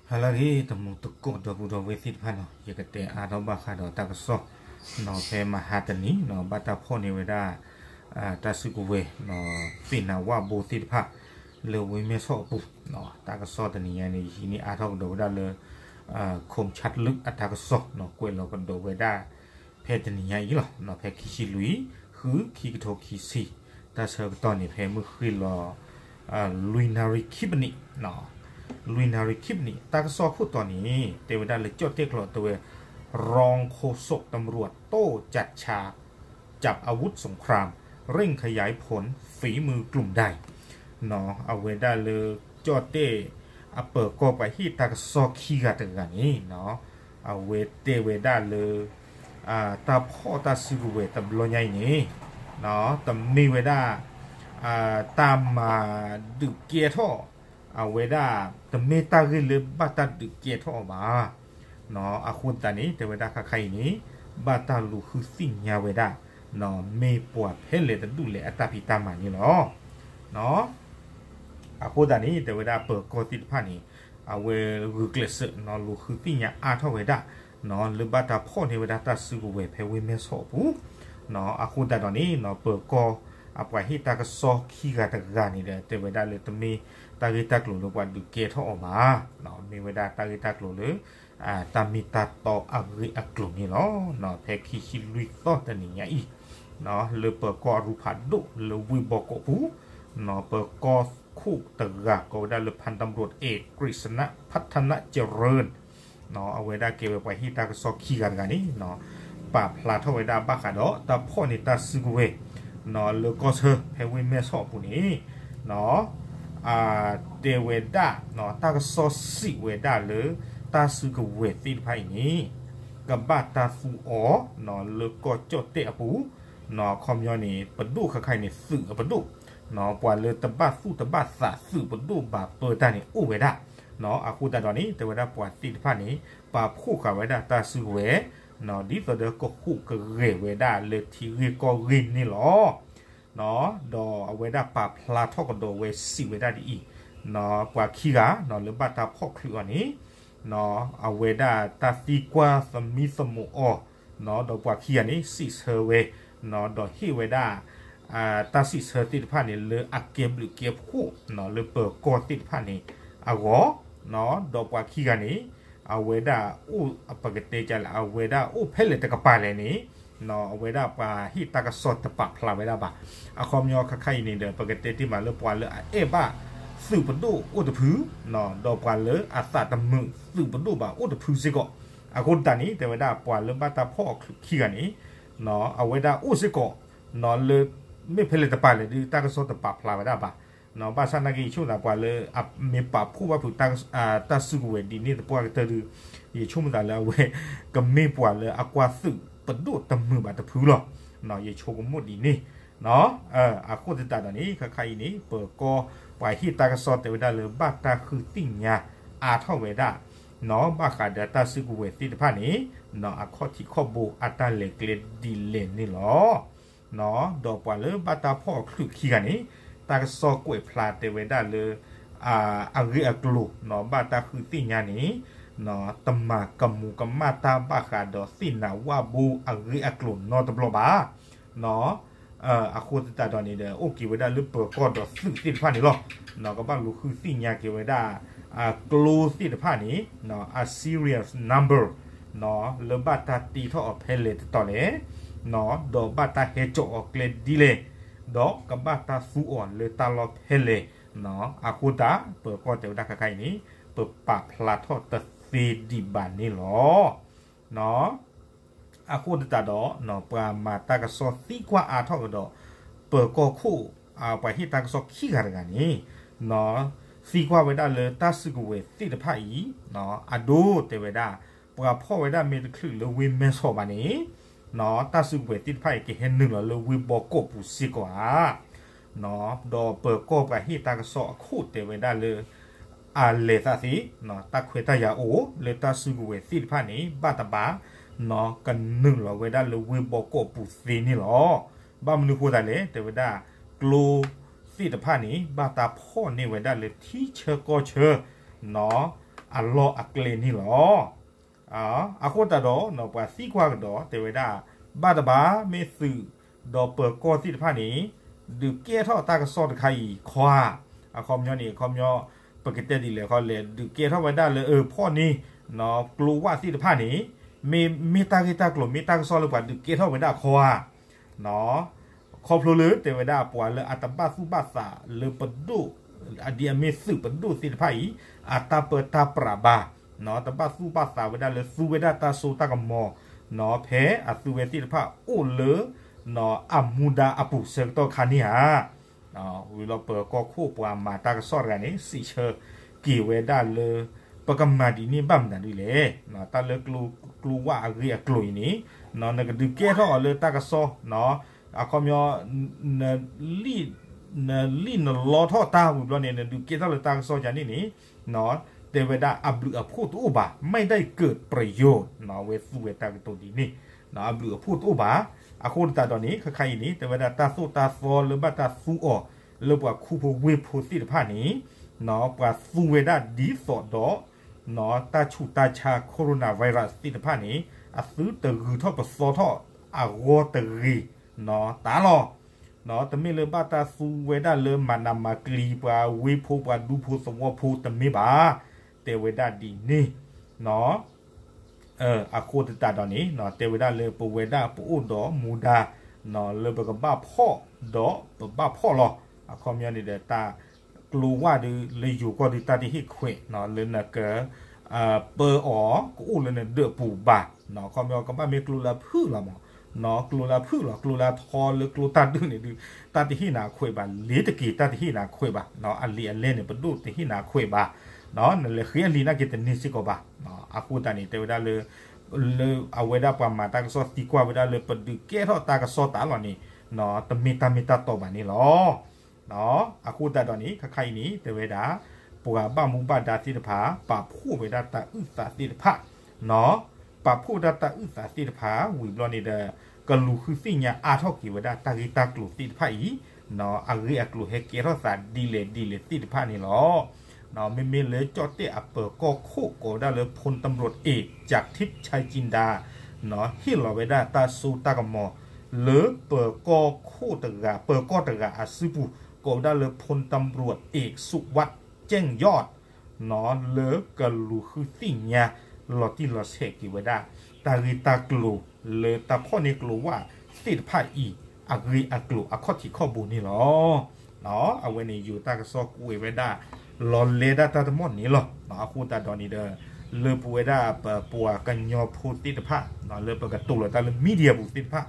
ဟါလၢအဂ့ၤ တံၤသကိးဒီပုၢ်ဒီဝဲၢ်သ့ၣ်တဖၣ်နီၤ, ယကတဲအါထီၣ်ဘၣ်ဃးဒီးတၢ်ကစီၣ်နီၤ, ဖဲမဟါတနံၤနီၤ ဘၣ်တၢ်ဖီၣ်န့ၢ်ဝဲဒၣ် တၢ်စုကဝဲၤနီၤ, သ့ၣ်နၤဝၣ်ဘိသ့ၣ်တဖၣ် လၢဝ့ၢ်မဲၢ်ဆီးအပူၤ, တၢ်ကစီၣ်တနံၤညါန့ၣ် ယဟံးန့ၢ်အါထီၣ်ကဒီးဝဲဒၣ်လၢ ခိၣ်ဆၣ်တလုးအတၢ်ကစီၣ်နီၤ, ကွဲးလီၤကဒီးဝဲဒၣ် ဖဲတနံၤညါအံၤလီၤ, ဖဲခံဆံလွံၢ် ဃု ခံကထိခံဆံ, တၢ်ဆၢကတီၢ်န့ၣ် ဖဲမုၢ်ဃ့ၢ်လီၤ လွံၢ်နၣ်ရံၣ်ခံပနံး, လွံၢ်နၣ်ရံၣ်ခံပနံး, တၢ်ကစီၣ်ခိၣ်တီန့ၣ် တဲဝဲဒၣ်လၢကၠီၣ်တဲၣ်ကျိာ်တဲဝဲ รองโฆษกตำรวจโต้จัดฉาก จับอาวุธสงคราม เร่งขยายผลฝีมือกลุ่มใด အဝဲဒၣ်လၢ ကၠီၣ်တဲၣ်အပၢၤကီၢ်ပှၤဟ့ၣ်တၢ်ကစီၣ်ခံဂၤတဂၤန့ၣ် အဝဲတဲဝဲဒၣ်လၢ တၢ်ဖီၣ်တၢ်စုကဝဲၤတဘျီညါအံၤန့ၣ် တမ့ၢ်ဝဲဒၣ် တၢ်မၤဒုးကဲထီၣ် အဝဲဒၣ် တမ့ၢ်တၢ်ဂ့ၢ်လၢဘၣ်တၢ်ဒုးကဲထီၣ်အီၤဘၣ်. အဃိသတးန့ၣ် တဲဝဲဒၣ်ခါခါအံၤန့ၣ် ဘၣ်တၢ်လူၤဃုသ့ၣ်ညါဝဲဒၣ် မ့ၢ်ပှၤဖဲလဲၣ်တဒူၣ်လဲၣ်အတၢ်ဖံးတၢ်မၤန့ၣ်လီၤ. အဃိသတးန့ၣ် တဲဝဲဒၣ်ပၢၤကီၢ်သ့ၣ်တဖၣ်န့ၣ် အဝဲဂုာ်ကျဲးစၢး လူၤဃုသ့ၣ်ညါအါထီၣ်ဝဲဒၣ် လၢဘၣ်တၢ်ဖီၣ်န့ၢ်ဝဲဒၣ်တၢ်စုကဝဲၤဖဲဝ့ၢ်မဲၢ်ဆီးအပူၤ, အဃိသတးဒီးန့ၣ် ပၢၤကီၢ်အပှၤဟ့ၣ်တၢ်ကစီၣ်ခံဂၤတဂၤန့ၣ်ဒီး တဲဝဲဒၣ်လၢတမ့ၢ်တၢ်ဂ့ၢ်တၢ်ကျိၤလၢပှၤဒုးကဲထီၣ်အီၤဘၣ်, မ့ၢ်ဝဲဒၣ်တၢ်ဂ့ၢ်တၢ်ကျိၤလၢ တၢ်မ့ၢ်တၢ်တီအဂ့ၢ်အကျိၤန့ၣ်လီၤ. ဖဲခံဆံလွံၢ်သီတနံၤညါအံၤ လၢပၢၤကီၢ်အရူဖးဒိၣ်လၢဝ့ၢ်ဘီကီးပူၤ ပၢၤကီၢ်ခိၣ်တဂၤကိးဝဲဒၣ်လၢ พันตำรวจเอก กฤษณะ พัฒนเจริญ အဝဲဒၣ်ကဲဝဲပှၤဟ့ၣ်တၢ်ကစီၣ်ခံဂၤတဂၤန့ၣ် ပာ်ဖျါထီၣ်ဝဲဒၣ်ဘၣ်ဃးဒီးတၢ်ဖီၣ်န့ၢ်တၢ်စုကဝဲၤ လၢကီၢ်ဆၢဖဲဝ့ၢ်မဲၢ်ဆီးအပူၤန့ၣ် တဲဝဲဒၣ် တၢ်ကစီၣ်စံးဝဲဒၣ်လၢ တၢ်စုကဝဲၤသ့ၣ်တဖၣ်အံၤန့ၣ် ကဘၣ်တၢ်သူအီၤ လၢကီၢ်ကၠီၣ်တဲၣ်အပူၤ အခီပညီန့ၣ် ပဒိၣ်ခါခါအံၤန့ၣ် သုးအပဒိၣ် ပှၤလၢတဘၣ်သူၣ်တဘၣ်သးသုးပဒိၣ်ဘၣ်ပၢတၢ်န့ၣ်အိၣ်ဝဲဒၣ်, အဃိသတးဒီးန့ၣ် တဲဝဲဒၣ်ပှၤသ့ၣ်တဖၣ်န့ၣ် ပာ်ဖှိၣ်ဃာ်ဝဲဒၣ်တၢ်စုကဝဲၤ ဒ်သိးဒီးကဟူးကဂဲၤဝဲဒၣ်လၢထံဂ့ၢ်ကီၢ်ဂ့ၢ်န့ၣ်လီၤ. ဒီးအဝဲဒၣ်ပာ်ဖျါထီၣ်ကဒီးဝဲစံးဝဲဒၣ်ဒ်အံၤ, ပှၤခံဂၤ လၢဘၣ်တၢ်ဖီၣ်ချုးအီၤန့ၣ် အဝဲဒၣ်တၢ်သံကွၢ်သမံသမိးအီၤ, ဒီးပှၤခံဂၤန့ၣ် စံးဆၢဝဲ, ဒီးဟ့ၣ်ဝဲဒၣ် တၢ်စံးဆၢသ့ၣ်တဖၣ်န့ၣ် လၢအကဲဘျုးကဲဖှိၣ် လၢပၢၤကီၢ်သ့ၣ်တဖၣ်န့ၣ်အဂီၢ်, ဒီးပှၤခံဂၤန့ၣ် အဝဲဒၣ်အိၣ် ပကတဲကလဲၣ် အဝဲဒၣ်အိၣ်ဖဲလဲၣ်တကပၤလဲၣ်န့ၣ် အဝဲဒၣ်ပှၤဟ့ၣ်တၢ်ကစီၣ်တပာ်ဖျါဝဲဒၣ်ဘၣ်. အခီပညီခါခါအံၤန့ၣ်ဒီး ပကတဲတ့ၢ်မးလၢပှၤလၢအအဲၣ်ဘၣ်သုးပဒိၣ်အိၣ်တဖု, ဒီးပှၤလၢအသးတမုာ်သုးပဒိၣ်ဘၣ်အိၣ်တဖုစ့ၢ်ကီး. အဃိသတးန့ၣ် တဲဝဲဒၣ်ပှၤလၢဘၣ်တၢ်ဖီၣ်အီၤချုးခံဂၤန့ၣ် အဝဲဒၣ်အိၣ်စ့ၢ်ကီး လၢ မ့ၢ်ဖဲလဲၣ်တကပၤလဲၣ်ဒီး တၢ်ကစီၣ်တပာ်ဖျါဝဲဒၣ်ဘၣ်. ဘၣ်ဆၣ်နာ်က့ ယဆိကမိၣ်သးပှၤလၢအမ့ၢ်ပာ်ဖှိၣ်ဘၣ်ဖုး တၢ်စုကဝဲၤဒ်န့ၣ်သပှၢ်ကတၢၢ်ဒီး ယဆိကမိၣ်သးလၢအဝဲ ကမ့ၢ်ပှၤလၢအကွၢ်သုးပဒိၣ်တမုာ်ဘၣ်တဖုလီၤ. ယဆိကမိၣ်ဒ်န့ၣ် အဃိသတးဒီးန့ၣ် ခါခါအံၤန့ၣ် ပၢၤကီၢ်ပှၤဟ့ၣ်တၢ်ကစီၣ်တဲဝဲဒၣ်လၢ ဘၣ်တၢ်ဃုသ့ၣ်ညါအါထီၣ်ဝဲဒၣ် ဘၣ်ဃးဒီးတၢ်စုကဝဲၤသ့ၣ်တဖၣ်န့ၣ် အခီၣ်ထံးခီၣ်ဘိအတၢ်လဲၤကျဲဒ်လဲၣ်န့ၣ်လီၤ. ဒီးပှၤလၢဘၣ်တၢ်ဖီၣ်အီၤချုးခံဂၤန့ၣ် တၢ်ကစီၣ်ကွဲးဖျါတဲဝဲဒၣ်လၢ အဂ့ၢ်အကျိၤ ဘၣ်တၢ်ဃုသ့ၣ်ညါန့ၣ် တမၤကမူးကမၣ်တၢ်ဘၣ်ဃးဒီးသ့ၣ်နၤဝၣ်ဘိအဂ့ၢ်အကျိၤနီတဘျီဘၣ်. အဃိသတးဒီးန့ၣ်ဒီး အိၣ်က့ၤဝဲဒၣ်လၢပၢၤကီၢ်ဒီးသုးသ့ၣ်တဖၣ်န့ၣ်လီၤ. ကဘၣ်လူၤဃုသ့ၣ်ညါက့ၤဝဲဒၣ် ကျိသ့ၣ်တဖၣ်န့ၣ် အ serial number လၢဘၣ်တၢ်တ့ထီၣ်အီၤဖဲလဲၣ်တတီၤလဲၣ်, ဒီးဘၣ်တၢ်ဟဲစိာ်အီၤကျဲဒ်လဲၣ်, ဒီးကဘၣ်တၢ်သူအီၤလၢတၢ်လီၢ်ဖဲလဲၣ်. အဃိသတး ပၢၤကီၢ်တဲဝဲဒၣ်ခါခါအံၤန့ၣ် ပပာ်ဖျါထီၣ်တသ့ဒံးဘၣ်န့ၣ်လီၤ. အဃိသတးဒီး ပှၤမၤတၢ်ကစီၣ်သံကွၢ်အါထီၣ်ကဒီး ပၢၤကီၢ်ခိၣ် ပှၤဟ့ၣ်တၢ်ကစီၣ်ခံဂၤတဂၤန့ၣ် သံကွၢ်ဝဲဒၣ်လၢတၢ်စုကဝဲၤသ့ၣ်တဖၣ်အံၤ အဒိတဲဝဲဒၣ် ပှၤဖီၣ်ဝဲဒၣ်မ့ၢ်တချုးလၢဝ့ၢ်မဲၢ်ဆီးဘၣ်န့ၣ် တၢ်စုကဝဲၤသ့ၣ်တဖၣ်အံၤကဟဲနုာ်လီၤလၢဝ့ၢ်ဘီကီးပူၤစ့ၢ်ကီးဧါ. ဒီးပၢၤကီၢ်ပှၤဟ့ၣ်တၢ်ကစီၣ်အခိၣ်တဲဝဲဒၣ်လၢ အလဲၤသးသ့ တၢ်ခွဲးတၢ်ယာ်အိၣ်လၢတၢ်စုကဝဲၤသ့ၣ်တဖၣ်န့ၣ် ဘၣ်တဘၣ် ကနုာ်လီၤဝဲဒၣ်လၢဝ့ၢ်ဘီကီးပူၤသ့န့ၣ်လီၤ. ဘၣ်မနုၤဃိသတးလဲၣ် တဲဝဲဒၣ် ကျိသ့ၣ်တဖၣ်န့ၣ် ဘၣ်တၢ်ဖီၣ်န့ၢ်ဝဲဒၣ်လၢထံဆၢကီၢ်ဆၢ နီၢ် အလီၢ်အကျဲန့ၣ်လီၤ. အဃိသတးဒီး ပှၤသံကွၢ်ကဒီးတဲဝဲဒၣ် ဘၣ်တဘၣ်မ့ၢ်သုးဒီးပၢၤကီၢ်သ့ၣ်တဖၣ်န့ၣ် ဒုးကဲထီၣ်တၢ်ကစီၣ်တခါအံၤခီဧါ, အခီပညီန့ၣ် အခီပညီ ပကတဲဒ်လဲၣ်ခီလဲၣ် ဒုးကဲထီၣ်ဝဲဒၣ်လၢအဖီၣ်န့ၢ် ကျိဝၣ်သ့ၣ်တဖၣ်န့ၣ် မ့ၢ် မ့ၢ်တၢ်ဂ့ၢ်တၢ်ကျိၤ မ့ၢ်တၢ်ကစီၣ်လၢပှၤဒုးကဲထီၣ်ဝဲဒၣ်ခီဧါ ခီဖျိလၢတဲဝဲဒၣ်ပှၤလၢအတဘၣ်သူၣ်ဘၣ်သးလၢပဒိၣ် ဒ်အမ့ၢ်သုးပဒိၣ်သ့ၣ်တဖၣ်အံၤ အတၢ်ပၢတၢ်ပြးဘၣ်, တဘၣ်သူၣ်ဘၣ်သးဝဲဒၣ်လၢသူဝဲဒၣ်တၢ်စိတၢ်ကမီၤ ဖဲအသုဝဲသ့ၣ်တဖၣ်အိၣ်လၢ အမူဒါအပူၤဆၢကတီၢ်ခါန့ၣ်ဧါ. ဝံၤလီၤပၢၤကီၢ်ခိၣ်ပှၤမၤတၢ်ကစီၣ်တဂၤန့ၣ် စံးဆၢက့ၤဝဲဒၣ်လၢ ပကမၤဒ်န့ၣ်ဘၣ်မနုၤဒ်လဲၣ်, တၢ်လၢ ကျိဝၣ်အဂ့ၢ်အကျိၤအံၤန့ၣ် နကဒုးကဲထီၣ်အီၤလၢတၢ်ကစီၣ် အခီပညီ နလံၣ်နလီထီၣ်တၢ်ဝံၤဘျီန့ၣ် နဒုးကဲထီၣ်လၢတၢ်ကစီၣ်ယၤန့ၣ်န့ၣ် တဲဝဲဒၣ်အဘျုးအဖှိၣ်တအိၣ်ဘၣ် ไม่ได้เกิดประโยชน์ အဝဲသူဝဲတၢ်ကတိၤဒ်န့ၣ် အဘျုးအဖှိၣ်တအိၣ်ဘၣ်. အဃိသတးဒီးန့ၣ် ခဲခါအံၤန့ၣ် တဲဝဲဒၣ်တၢ်သိၣ်တၢ်သီလၢဘၣ်တၢ်သူအီၤ လၢပှၤခူဖိဝ့ၢ်ဖိသ့ၣ်တဖၣ်န့ၣ် ပှၤသူဝဲဒၣ်ဒ်သိးဒီး တၢ်ဆူးတၢ်ဆါ coronavirus သ့ၣ်တဖၣ်န့ၣ် အသုတဂုၤထီၣ်ပသီထီၣ်အဂီၢ်တဂ့ၤ တၢ်လီၤ. တမ့ၢ်လၢဘၣ်တၢ်သူဝဲဒၣ်လၢမၤနးမၤကျံၤပှၤဝ့ၢ်ဖိပှၤဒူဖိသဝီဖိတမ့ၢ်ဘၣ် တဲဝဲဒၣ်ဒ်န့ၣ် အဃိသတးဒီးန့ၣ် တဲဝဲဒၣ်လၢပဝဲဒၣ်ပအိၣ်ဒီးမူဒါ လၢပကဘၣ်ဖီၣ်ဒီးပဘၣ်ဖီၣ်လီၤ. အခီပညီန့ၣ်ဒီးတၢ်ကျိဝၣ်ဒုးလၢယိၤကီၢ်ဒုးတၢ်တဟ့ၣ်ခွဲး လၢနက ပၢအီၤကအိၣ်လၢနဒၢးပူၤဘၣ်. အခီပညီကဘၣ်မ့ၢ်ကျိလၢအဖုၣ်လီၤမး ကျိလၢအဖုၣ်လီၤ ကျိလၢအထီလၢကျိတၢ်ဒုးန့ၣ်ဒုး တၢ်တဟ့ၣ်နၤခွဲးဘၣ် လ့ၤတက့ၤတၢ်တဟ့ၣ်နၤခွဲးဘၣ်. အလံာ်အလဲၢ်န့ၣ် ပဒိၣ်တဟ့ၣ်နၤခွဲးဘၣ်. နလဲၤဃ့အလံာ်နာ်က့တန့ၢ်စ့ၢ်ကီးဘၣ်. အဃိသတးန့ၣ် တဲဝဲဒၣ်လၢ လၢအဝဲဒၣ်ပှၤမၤတၢ်ကစီၣ်သံကွၢ်ဝဲဒၣ်လၢပဒုးကဲထီၣ်တၢ်ကစီၣ်တၢ်လီၤန့ၣ် တမ့ၢ်တၢ်မ့ၢ်တၢ်တီဘၣ်န့ၣ်လီၤ. အဃိသတးဒီးန့ၣ် ခါခါအံၤန့ၣ် တဲဝဲဒၣ် ပှၤဘၣ်မူဘၣ်ဒါသ့ၣ်တဖၣ် ပာ်ဖှိၣ်ဝဲဒၣ်တၢ်အုၣ်သးသ့ၣ်တဖၣ် ပာ်ဖှိၣ်ဝဲဒၣ်တၢ်အုၣ်သးသ့ၣ်တဖၣ် ဝံၤဘျီန့ၣ်ဒီး ကလူၤဃုသ့ၣ်ညါအါထီၣ်က့ၤဝဲဒၣ်တၢ်ဂ့ၢ်တၢ်ကျိၤသ့ၣ်တဖၣ်အံၤ အဂ့ၢ်အကျိၤဟဲကဲထီၣ်သးဒ်လဲၣ်ဒ်လဲၣ်သ့ၣ်တဖၣ်န့ၣ်လီၤ. မ့မ့ၢ်လၢကၠီၣ်တဲၣ်အပၢၤကီၢ်ခိၣ်ကိးဝဲဒၣ်လၢ พลตำรวจเอก จากทิพย์ชัยจินดา ဟ့ၣ်လီၤဝဲဒၣ်တၢ်စိတၢ်ကမီၤ လၢပၢၤကီၢ်ခိၣ်တဂၤ ပၢၤကီၢ်တဂၤအစုပူၤ ကိးဝဲဒၣ်လၢ พลตำรวจเอก สุวัฒน์แจ้งยอด လၢကလူၤဃုသ့ၣ်ညါ လီၤတံၢ်လီၤဆဲးက့ၤဝဲဒၣ် တၢ်ဂ့ၢ်တၢ်ကျိၤလၢတၢ်ဖီၣ်န့ၢ်ကျိဝၣ်သ့ၣ်တဖၣ်အံၤ အဂ့ၢ်အကျိၤအခီၣ်ထံးခီၣ်ဘိန့ၣ်လီၤ. အဝဲန့ၣ်ယိၤတၢ်ကစီၣ်ကွဲးဝဲဒၣ် လီၤလဲဒၣ်တၢ်တမီၢ်န့ၣ်လီၤ. အဃိသတးဒီးန့ၣ်ဒီး လၢပဝဲဒၣ်ပပှၤကညီဖိသ့ၣ်တဖၣ် လၢပကတိၤလီၤတၢ်လၢ media ပူၤသ့ၣ်တဖၣ်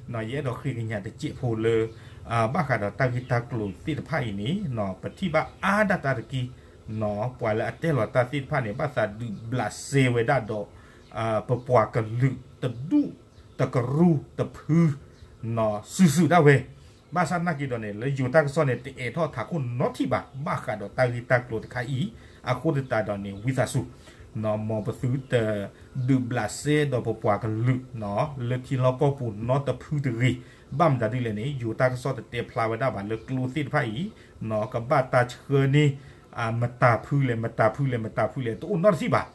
ယအဲၣ်ဒိးဃ့ကညးတစဲးဖိလၢ ဘၣ်ဃးဒီးတၢ်ဂ့ၢ်တၢ်ကျိၤသ့ၣ်တဖၣ်အံၤန့ၣ် ပထံၣ်ဘၣ်အါဒၣ်တၢ်တက့ၢ် ပှၤလၢအတဲလီၤတၢ်သ့ၣ်တဖၣ်န့ၣ် ဘၣ်သးဒုးဘျးစဲဝဲဒၣ်ဒီး ပပှၤကလုာ်တဒူၣ် တကရူၢ်တဖု စုာ်စုာ်ဒၣ်ဝဲ ဘၣ်ဆၣ်နာ်က့ဒီးန့ၣ် လၢယိၤတၢ်ကစီၣ်န့ၣ် တအဲၣ်ထီၣ်ထးခိၣ်နီတထံၣ်ဘၣ် ဘၣ်ဃးဒီးတၢ်ဂ့ၢ်တၢ်ကျိၤတခါအံၤ အဃိသတးဒီးန့ၣ် ဝံသးစူၤ မ်ပသုတဒုးဘျးစဲဒီးပပှၤကလုာ် လၢထံလီၢ်ကီၢ်ပူၤနီတဖုတဂ့ၤ. ဘၣ်မတၤဒ်လဲၣ်န့ၣ် ယိၤတၢ်ကစီၣ်တတဲဖျါဝဲဒၣ်ဘၣ်လၢကျိသ့ၣ်တဖၣ်အံၤ ကဘၣ်တၢ်ဆှၢန့ၢ် မတၤဖုလဲၣ် မတၤဖုလဲၣ် မတၤဖုလဲၣ် တအိၣ်နီတထံၣ်ဘၣ်.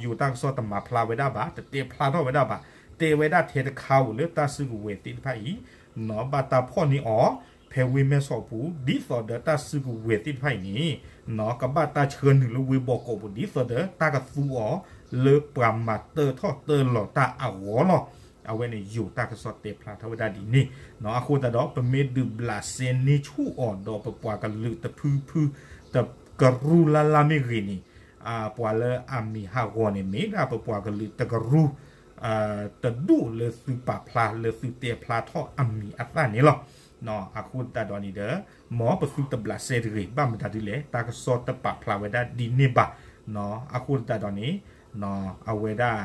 ယိၤတၢ်ကစီၣ်တမၤဖျါဝဲဒၣ်ဘၣ် တတဲဖျါထီၣ်ဝဲဒၣ်ဘၣ် တဲဝဲဒၣ်ထဲတခါဧိၤလၢတၢ်စုကဝဲၤသ့ၣ်တဖၣ်အံၤ ဘၣ်တၢ်ဖီၣ်န့ၢ်အီၤ ဖဲဝ့ၢ်မဲၢ်ဆီးပူၤ ဒ်သိးဒီးတၢ်စုကဝဲၤသ့ၣ်တဖၣ်အံၤန့ၣ် ကဘၣ်တၢ်ဆှၢနုာ်လၢဝ့ၢ်ဘီကီးပူၤ ဒ်သိးဒီးတၢ်ကသူအီၤ လၢပှၤမၤတၢထီၣ်တၢလီၤတၢ်အဂီၢ်လီၤ. အဝဲန့ၣ်ယိၤတၢ်ကစီၣ်တဲဖျါထီၣ်ဝဲဒၣ်ဒ်န့ၣ် အဃိသတးဒီး ပမ့ၢ်ဒုးဘျးစဲန့ၢ်ဆူၣ်အီၤဒီးပပှၤကလုာ်တဖုဖု တကရူၢ်လၢ်လၢ်မ့ၢ်ဂ့ၤန့ၣ် ပှၤလၢအမံၤဟးဂီၤန့ၣ် မ့ၢ်ဒၣ်ပပှၤကလုာ်တကရူၢ် တဒူၣ်လၢသုပာ်ဖျါလၢသုတဲဖျါထီၣ်အမံၤအသၣ်န့ၣ်လီၤ. အဃိသတးဒီးန့ၣ်ဒီး မ်ပသုတဘျးစဲတဂ့ၤ ဘၣ်မတၤဒ်လဲၣ် တၢ်ကစီၣ်တပာ်ဖျါဝဲဒၣ်ဒ်န့ၣ်ဘၣ်. အဃိသတးဒီးန့ၣ် အဝဲဒၣ်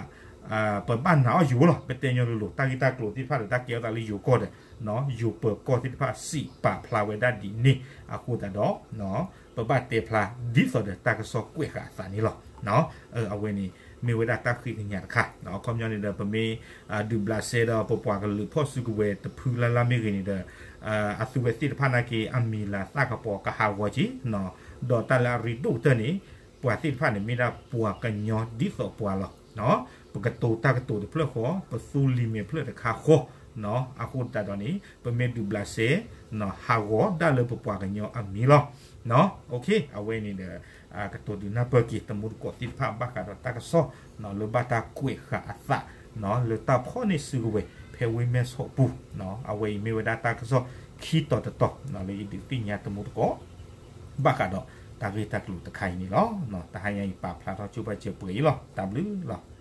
ပဘၣ်နာ်အီၤယိၤလီၤ ပတဲညီလိၤလိၤ တၢ်ဂ့ၢ်တၢ်ကျိၤသ့ၣ်တဖၣ်ဒီး တၢ်ကဲထီၣ်သးလၢယိၤကီၢ်ဒီး ယိၤပၢၤကီၢ်သ့ၣ်တဖၣ်စံးပာ်ဖျါဝဲဒၣ်ဒ်န့ၣ် အဃိသတးဒီး ပဘၣ်တဲဖျါဒ်သိးဒီးတၢ်ကစီၣ်ကွဲးဃာ်အသးန့ၣ်လီၤ. အဝဲန့ၣ် မ့ၢ်ဝဲဒၣ်တၢ်ဃ့ကညးတခါ အခီပညီန့ၣ်ဒီး ပမ့ၢ်ဒုးဘျးစဲဒီးပပှၤကလုာ်ဖီၣ်စုကဝဲၤတဖုလၢ်လၢ်မ့ၢ်ဂ့ၤန့ၣ်ဒီး အသုဝဲသ့ၣ်တဖၣ်နာ်က့ အမံၤလၤသၣ်ကပီၤကဟးဂီၤက့ၤ ဒီးတၢ်လၢအရ့ဒိၣ်ကတၢၢ်န့ၣ် ပှၤသ့ၣ်တဖၣ်န့ၣ်မ့ၢ်ဒၣ်ပှၤကညီဒ်သိးပှၤလီၤ. ပကတိၤတၢ်ကတိၤတဖျၢၣ်ဃီ, ပသူလံာ်မဲာ်ဖျၢၣ်တခါဃီ, အဃိသတးဒီးန့ၣ် ပမ့ၢ်ဒုးဘျးစဲ ဟးဂီၤဒၣ်လၢပပှၤကညီအမံၤလီၤ. အဝဲန့ၣ်ဒီး ကတိၤဒုးနၢ်ပၢၢ်က့ၤတမူတကိးသ့ၣ်တဖၣ်ဘၣ်ဃးဒီးတၢ်ကစီၣ် လၢဘၣ်တၢ်ကွဲးဃာ်အသး လၢတၢ်ဖီၣ်န့ၢ်စုကဝဲၤ ဖဲဝ့ၢ်မဲၢ်ဆီးပူၤ, အဝဲအံၤမ့ၢ်ဝဲဒၣ်တၢ်ကစီၣ်ခံတီၤတတီၤ လၢယဒုးသ့ၣ်ညါတမူတကိး ဘၣ်ဃးဒီးတၢ်ဂ့ၢ်တၢ်ကျိၤတခါအံၤန့ၣ်လီၤ. တဟါညါအံၤပာ်ဖျါထီၣ်ကၠိဘၣ်စဲးပှဲၤအံၤလီၤ. တၢ်ဘျုးလီၤ.